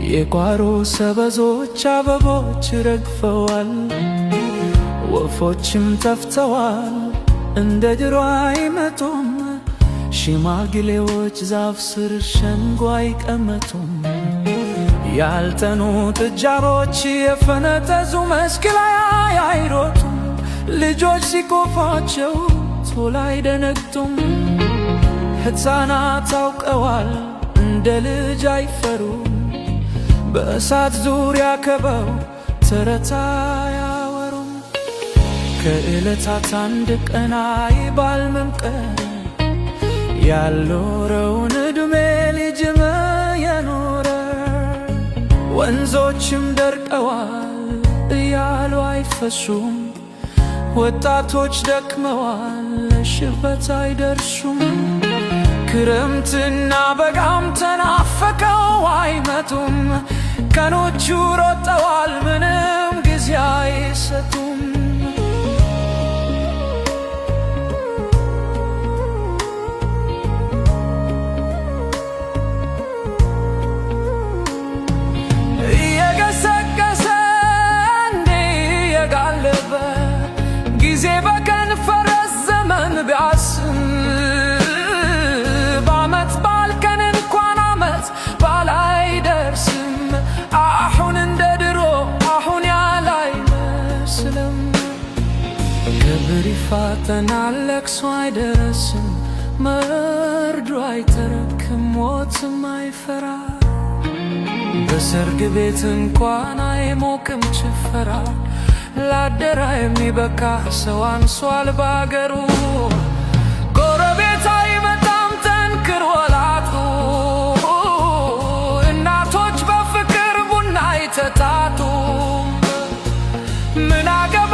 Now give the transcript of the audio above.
የጓሮ ሰበዞች አበቦች ረግፈዋል፣ ወፎችም ጠፍተዋል፣ እንደ ድሮ አይመጡም። ሽማግሌዎች ዛፍ ስር ሸንጎ አይቀመጡም። ያልጠኑ ጥጃዎች የፈነጠዙ መስክ ላይ አይሮጡም። ልጆች ሲቆፋቸው ቶሎ አይደነግጡም። ሕፃናት አውቀዋል እንደ ልጅ አይፈሩም። በእሳት ዙሪያ ከበው ተረት አያወሩም። ከዕለታት አንድ ቀን አይባልምም ቀን ያልኖረውን ዕድሜ ልጅም የኖረ። ወንዞችም ደርቀዋል እያሉ አይፈሱም። ወጣቶች ደክመዋል ለሽበት አይደርሱም። ክረምትና በጋም ተናፈቀው አይመጡም። ቀኖቹ ሮጠዋል ምንም ጊዜ አይሰጡም። እየገሰገሰ እንዴ እየጋለበ ጊዜ በቀን ፈረስ ዘመን ቢያስብ በዓመት በዓል ቀን እንኳን ዓመት በዓል አይደርስም። አሁን እንደ ድሮ አሁን ያለ አይመስልም። ክብር ይፋጠናል ለቅሶ አይደርስም። መርዶ አይተረክም ሞትም አይፈራ። በሰርግ ቤት እንኳን አይሞቅም ጭፈራ። ላደራ የሚበቃ ሰው አንሷል ባገሩ። ጎረቤት አይመጣም ጠንክሮ ላጡ። እናቶች በፍቅር ቡና አይተጣጡም። ምን አገባ